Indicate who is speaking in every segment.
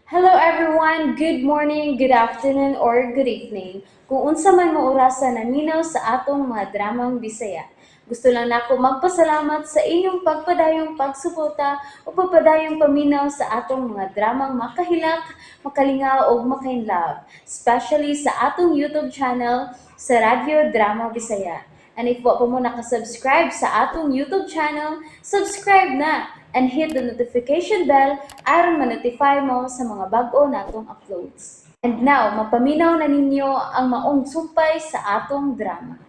Speaker 1: Hello everyone! Good morning, good afternoon, or good evening. Kung unsa man mo orasa naminaw sa atong mga dramang Bisaya. Gusto lang nako magpasalamat sa inyong pagpadayong pagsuporta o pagpadayong paminaw sa atong mga dramang makahilak, makalingaw ug makainlove, especially sa atong YouTube channel sa Radyo Drama Bisaya. And if wa pa mo nakasubscribe sa atong YouTube channel, subscribe na and hit the notification bell aron ma-notify mo sa mga bag-o natong uploads. And now, mapaminaw na ninyo ang maong sumpay sa atong drama.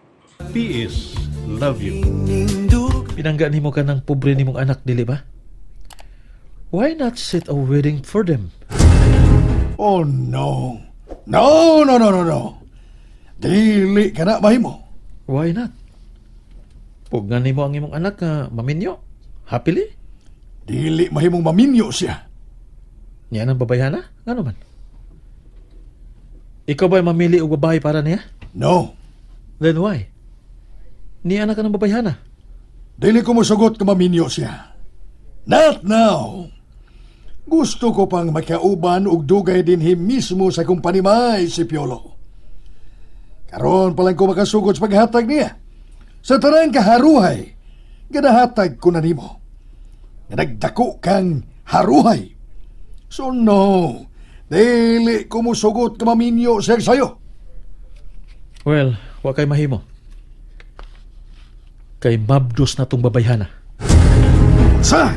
Speaker 2: PS Love you.
Speaker 3: Pinangga nimo ka ng pobre nimong anak, dili ba? Why not set a wedding for them?
Speaker 4: Oh no. No, no, no, no, no. Dili ka na mahimo.
Speaker 3: Why not? Pugnan nimo ang imong anak nga maminyo. Happily?
Speaker 4: Dili mahimong maminyo siya.
Speaker 3: Niya nang babayhana? Ngano man? Ikaw ba'y mamili og babae para niya?
Speaker 4: No.
Speaker 3: Then why? Niya na ka ng babayhana.
Speaker 4: Dili ko mosugot ka maminyo siya. Not now. Gusto ko pang makauban og dugay dinhi mismo sa kumpanimay si Piolo. Karon pa lang ko makasugot sa paghatag niya. Sa tanang kaharuhay, ganahatag ko na nimo. Nga nagdako kang haruhay. So no, dili ko mosugot ka maminyo siya sayo.
Speaker 3: Well, wa kay mahimo. Kay mabdos na tong babayhana.
Speaker 4: Sa?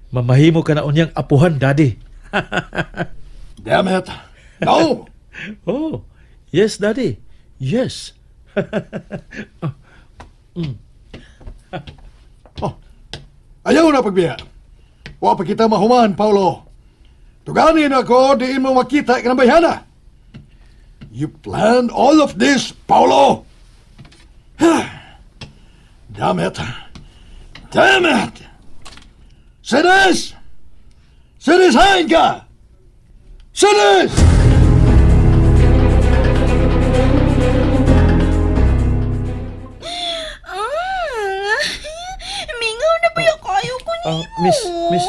Speaker 3: Mamahimo ka na unyang apuhan, Daddy.
Speaker 4: Damn it. No!
Speaker 3: Oh, yes, Daddy. Yes.
Speaker 4: Oh, ayaw na pagbiya. Wa pa kita mahuman, Paulo. Tuganin ako, diin mo makita ka ng bayhana. You planned all of this, Paulo! Damn it! Damn it! Sinis! Sinis, hain ka! Sinis!
Speaker 5: Ah, mingaw na ba yung kayo ko
Speaker 3: Ah,
Speaker 5: nimo?
Speaker 3: miss, miss.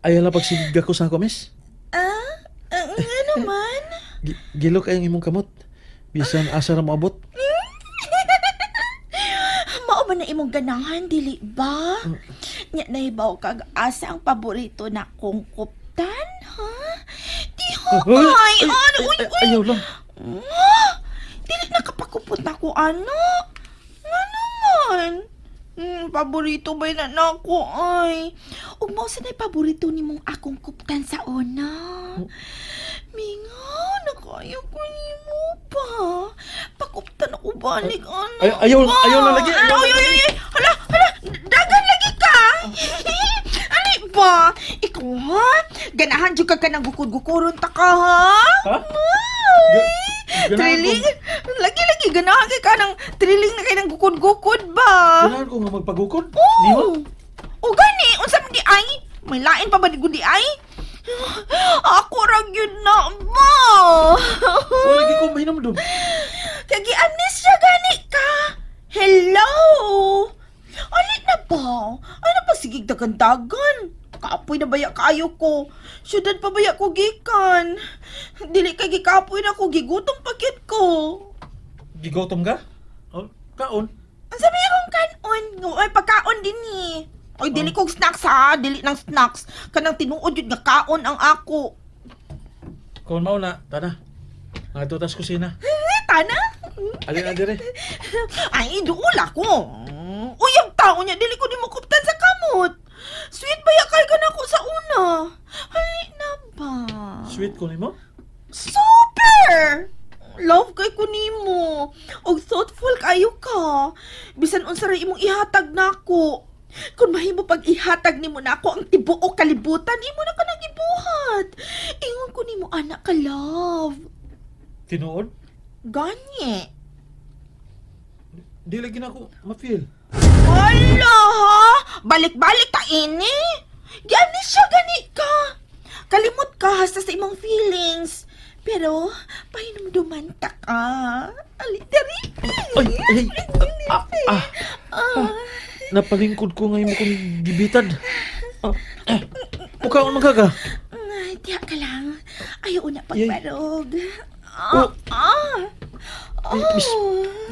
Speaker 3: Ayaw lang pagsigig ako sa ako, miss.
Speaker 5: Ah, nga naman.
Speaker 3: Gilok ay ang imong kamot. Bisan asa ra moabot.
Speaker 5: Mao ba na imong ganahan, dili ba? Nya nahibaw kag asa ang paborito na kong kuptan, ha? Di ho, ay, ano, uy, uy.
Speaker 3: Ayaw lang.
Speaker 5: Ah, dili nakapakupot na ko, ano? Nga naman. Paborito ba na nako ay? Ug mao sa nay paborito nimong akong kuptan sa una. Mingaw na kayo ko nimo pa. Pakuptan ako balik ano.
Speaker 3: Ay,
Speaker 5: ba?
Speaker 3: ayaw na lagi, ayaw
Speaker 5: Ay,
Speaker 3: na
Speaker 5: ay, ay, ay. Hala, hala, dagan lagi ka. Ani ba? Ikaw ha? Ganahan jud ka kanang gukod-gukoron ta ka ha?
Speaker 3: Ha?
Speaker 5: Ay.
Speaker 3: Ganahan
Speaker 5: Thrilling? Lagi-lagi, ganahan kay ka ng thrilling na kay ng gukod-gukod ba?
Speaker 3: Ganahan ko nga magpagukod.
Speaker 5: Oo.
Speaker 3: Nimo?
Speaker 5: O gani, unsa man di ay? May lain pa ba di gudi ay? Ako ra gyud na ba?
Speaker 3: Wala lagi ko mahinumdum.
Speaker 5: Kay gi-amnesia gani ka. Hello. Alit na ba? Ano pa sigig dagan-dagan? Kapoy na baya kaayo ko. Syudad pa baya ko gikan. Dili kay gikapoy na ko, gigutom pa gyud ko.
Speaker 3: Gigotom ka? Oh, kaon.
Speaker 5: Ang sabi akong kanon, ay pagkaon din ni. Oy, dili kog snacks ha, dili ng snacks. Kanang tinuod yun nga kaon ang ako.
Speaker 3: Kaon mao na, tana. Ngadto tas kusina.
Speaker 5: Eh, tana.
Speaker 3: Ali na dire.
Speaker 5: Ay, duol ako. Uy, ang tao niya, dili ko di mo kuptan sa kamot. Sweet ba ya kay ka na ako sa una? Ay, na ba?
Speaker 3: Sweet ko nimo?
Speaker 5: Super! Love kay ko nimo. Og thoughtful kayo ka. Bisan unsa ra imong ihatag nako. Kung mahimo pag ihatag nimo nako ang tibuok kalibutan, imo na ka nang ibuhat. Ingon ko nimo anak ka love.
Speaker 3: Tinuod?
Speaker 5: Gani.
Speaker 3: Di lagi na ako ma-feel.
Speaker 5: Hala ha? Balik-balik ta ini. Gani siya gani ka. Kalimot ka hasta sa imong feelings. Pero pahinumduman ta ka. Ali diri.
Speaker 3: Ay, ay, ah, ah, ah, napalingkod ko ngayon mo kong gibitad. Ah, eh, Mukaon man ka ka.
Speaker 5: Ay, tiya ka lang. Ayaw na
Speaker 3: Yay.
Speaker 5: pagbarog.
Speaker 3: Oh.
Speaker 5: Ah, ah.
Speaker 3: Ay,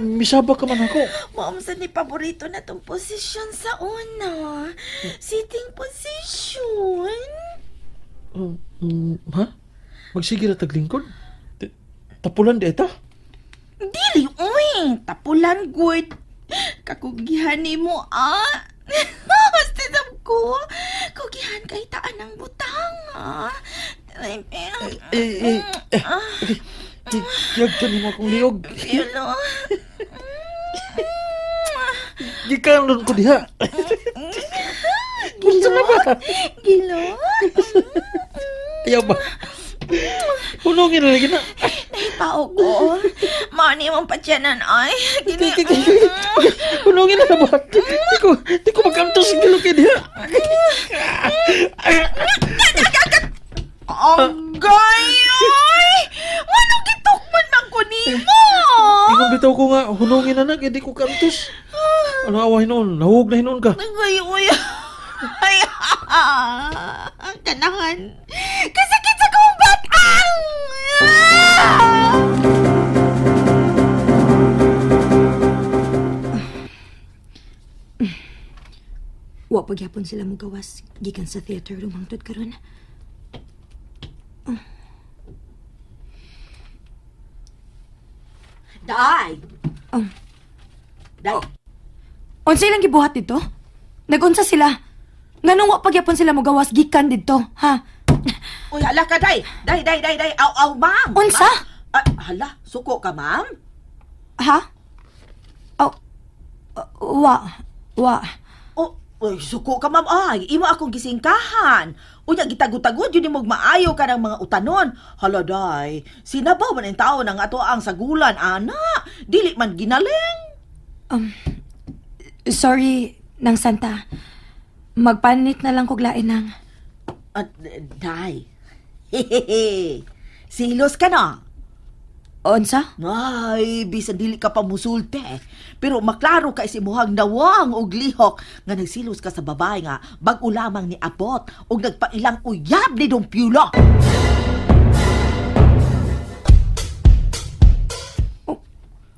Speaker 3: misaba ka man ako.
Speaker 5: Ma'am, sa ni paborito na tong posisyon sa una. Sitting position.
Speaker 3: Ha? Magsige ra taglingkod? Tapulan di ita?
Speaker 5: Dili, uy. Tapulan, good. Kakugihan ni mo, ah. Basta sab ko. Kugihan kay taan ang butang, ah.
Speaker 3: Eh, eh, eh. Giyag ka nimo akong liog.
Speaker 5: Piolo.
Speaker 3: Gikan ron ko diha. Unsa na ba?
Speaker 5: Gilo.
Speaker 3: Ayaw ba? Hunungin na lagi na.
Speaker 5: Nahipao ko. Mani mong patsyanan, ay. Gini.
Speaker 3: Hunungin na na ba? Di ko makantos sa gilo kay diha.
Speaker 5: Ang gayoy! Manong gitukman man ko nimo?
Speaker 3: Ingon bitaw ko nga, hunungin na na, kay di ko kantos. Ano awa hinuon? Nahug na hinuon ka.
Speaker 5: Ay, uy. Ay, ah, ang ganahan. Kasakit sa kong batang!
Speaker 6: Wa pagyapon sila mogawas gikan sa theater room hangtod karon.
Speaker 7: Day!
Speaker 6: Oh.
Speaker 7: Day!
Speaker 6: Unsa ilang gibuhat dito? Nagunsa sila? Nganong wa pagyapon sila mogawas gikan didto, ha?
Speaker 7: Uy, hala ka, Day! Day, day, day, day! Aw, aw, ma'am!
Speaker 6: Unsa?
Speaker 7: Ma'am? Ah, hala, suko ka, ma'am?
Speaker 6: Ha? Oh, wa wa.
Speaker 7: Oh, uy, suko ka, ma'am. Ay, imo akong gisingkahan. Unya, gitagutagod yun imong maayo ka ng mga utanon. Hala, day. Sinabaw man ang tao ng ato ang sagulan, ana. Dili man ginaling.
Speaker 6: Sorry nang Santa. Magpanit na lang kog lain nang.
Speaker 7: Ah, day. Hehehe. Silos ka na.
Speaker 6: Unsa?
Speaker 7: Ay, bisan dili ka pa musulte. Pero maklaro kay si muhang nawang og lihok nga nagsilos ka sa babae nga bag-o lamang ni Abot og nagpailang uyab ni Don Piolo.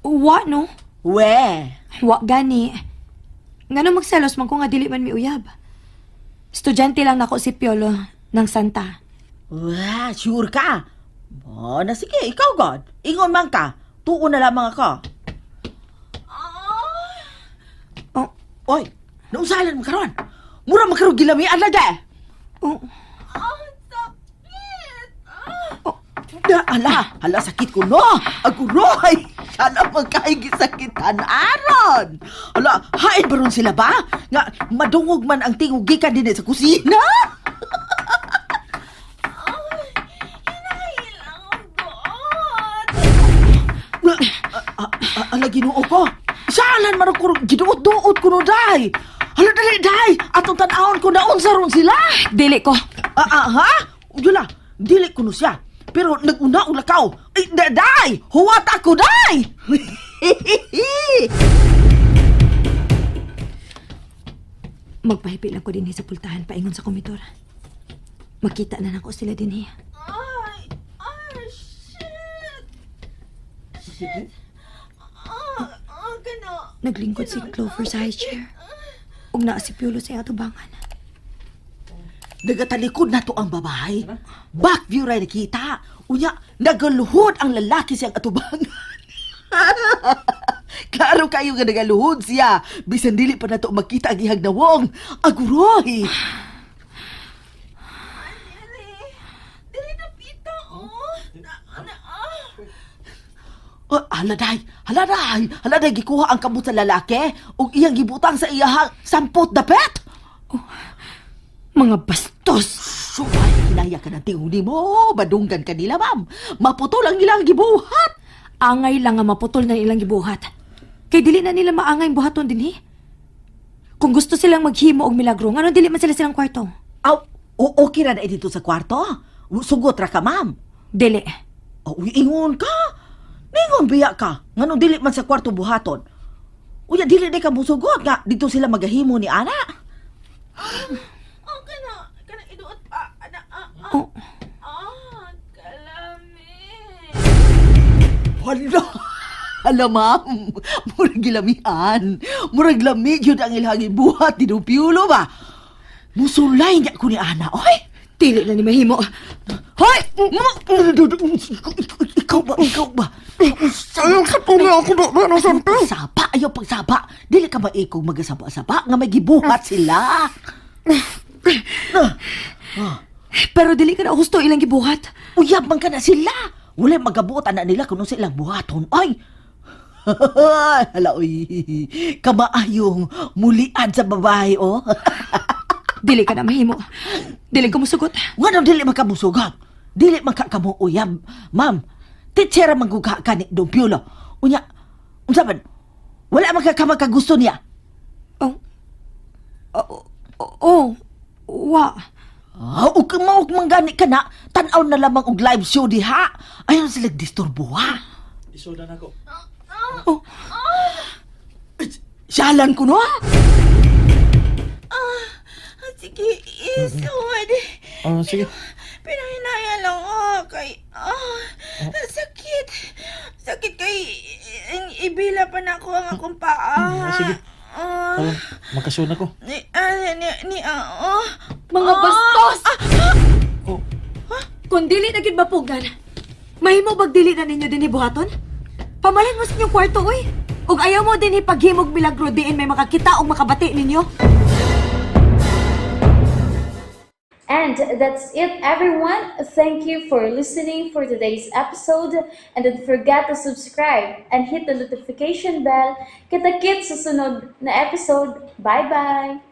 Speaker 6: Wa no?
Speaker 7: We,
Speaker 6: Wa gani. Ngano magselos man ko nga dili man miuyab. Estudyante lang nako si Piolo ng Santa.
Speaker 7: Wah, sure ka. Oh, na sige, ikaw god. Ingon man ka. Tuon na lamang ako.
Speaker 6: Oh,
Speaker 7: Oy, nausalan mo karon. Mura man karon gilamian lagi.
Speaker 6: oh.
Speaker 7: Da, ala, ala sakit ko no. Aguroy. Sana magkay gisakitan aron. Ala, hain ba ron sila ba? Nga madungog man ang tingog gikan dinhi sa kusina. Ala Ginoo ko. Salan man ko giduot-duot ko no day. Hala dali day, atong tan-awon ko naunsa ron sila.
Speaker 6: Dili ko.
Speaker 7: Ah, ah, ha? Yula, dili ko no siya. Pero nag-una ula kao. Ay, day! Huwat ako, day!
Speaker 6: Magpahipi lang ko dinhi sa pultahan paingon sa komidor. Makita na nako sila dinhi.
Speaker 5: Ay, ay, shit! Shit! Ah, ah, gana.
Speaker 6: Naglingkod si Clover sa high chair. Ug naa si Piolo sa atubangan.
Speaker 7: Nagatalikod na to ang babae. Back view rin nakita. Unya, nagaluhod ang lalaki siyang atubangan. Klaro kayo nga nagaluhod siya. Bisan dili pa na to makita ang ihag nawong. Aguroy!
Speaker 5: Dili. Dili na pita, oh. Na, na, ah.
Speaker 7: Oh, hala day, hala day, hala day, gikuha ang kamot sa lalaki ug iyang gibutang sa iyahang sampot dapet.
Speaker 6: Mga bastos!
Speaker 7: Sumay, hinaya ka ng tingog mo, badunggan ka nila, ma'am. Maputol ang ilang gibuhat.
Speaker 6: Angay lang nga maputol na ilang gibuhat. Kay dili na nila maangay ang buhaton dinhi. Kung gusto silang maghimo og milagro, ngano dili man sila silang kwarto?
Speaker 7: Aw, okay ra na dito sa kwarto. Sugot ra ka, ma'am.
Speaker 6: Dili.
Speaker 7: Oh, uy, ingon ka. Ningon biya ka. Ngano dili man sa kwarto buhaton. Unya dili di ka musugot nga dito sila magahimo ni ana.
Speaker 5: Oh, kana, kana iduot pa.
Speaker 7: Hala. Hala, ma'am. Murag gilamian. Murag lami yun ang ilang ibuhat ni Don Piolo ba? Musulay niya ko ni Ana, oy.
Speaker 6: Dili na ni mahimo. Hoy!
Speaker 7: Ikaw ba? Ikaw ba?
Speaker 4: Ayaw ka po nga ako ba? Ano sa
Speaker 7: Pagsaba, ayaw pagsaba. Dili ka maikog magasaba-saba nga may gibuhat sila.
Speaker 6: Pero dili ka na husto ilang gibuhat.
Speaker 7: Uyab man ka na sila. Wala magabuot ana nila kung unsa ilang buhaton. Ay! Hala, uy. Kamaayong mulian sa babae, oh.
Speaker 6: Dili ka na mahimo. Dili ko musugot.
Speaker 7: Ngano dili makamusugat? Dili makakamo uyab. Ma'am, teacher man gud ka ni Don Piolo. Unya, unsa man? Wala man ka makagusto niya.
Speaker 6: Oh. Oh, oh, oh. Wa.
Speaker 7: Ah, ug mao man gani ka na, tan-aw na lamang og live show diha. Ayaw sila disturbo ha.
Speaker 3: Isudan ako.
Speaker 6: Oh.
Speaker 7: Siyalan ko no.
Speaker 5: Ah, sige, isod.
Speaker 3: Ah, sige.
Speaker 5: Pinahinaya lang ah, kay, sakit. Sakit kay, ibila pa na ako ang akong paa.
Speaker 3: Sige.
Speaker 5: Ah,
Speaker 3: Aron, makasuna ko.
Speaker 5: ni, ah, ni, ni, ah, oh.
Speaker 6: Mga bastos!
Speaker 3: Oh.
Speaker 6: Kung dili na gid mapugan, mahimo bag dili na ninyo dinhi buhaton? Pamalhin mo sa inyong kwarto, uy. Ug ayaw mo dinhi paghimog milagro diin may makakita o makabati ninyo.
Speaker 1: And that's it, everyone. Thank you for listening for today's episode. And don't forget to subscribe and hit the notification bell. Kita-kits sa sunod na episode. Bye-bye!